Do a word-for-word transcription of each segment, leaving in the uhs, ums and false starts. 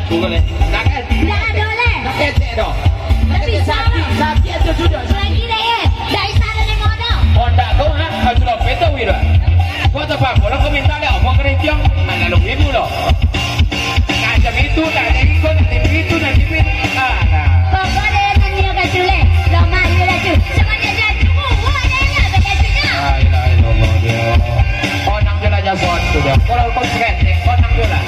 Bukan, eh. Nak kan? Ndak ado, leh. Nak kecek doh. Ndak bisa, sakik, doh. Sakik atau sudah? Lagi deh, eh. Ndak bisa ado nengok doh. Oh, ndak tahu, ha? Harus lo peto, wira. Kau tak apa-apa, lo kau minta leh, apa kerintiang? Alah, lo ibu lo. Nak macam itu, nak jadi kau, nak jadi itu, nak jadi itu. Alah. Pokok deh, nan nio kacau, leh. Lo mah, nio kacau. Sama dia jatuh, wah, dia, dia, dia jatuh, dah. La ilaha illallah, dia. Onang je lah, jason tu, dia. Kalau kau seketek, onang je lah.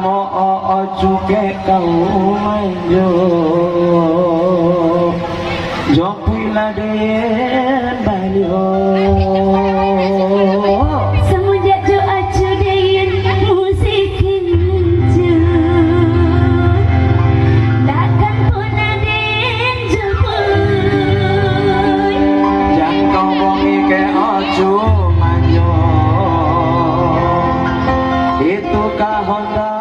O, o, o, cukek kau manjo, jompuilah den baliau. Samunjak jo acu den musik kincu, takkan punah den jumpuik. Jan kau bongi ke acu manjo, itu ka Honda.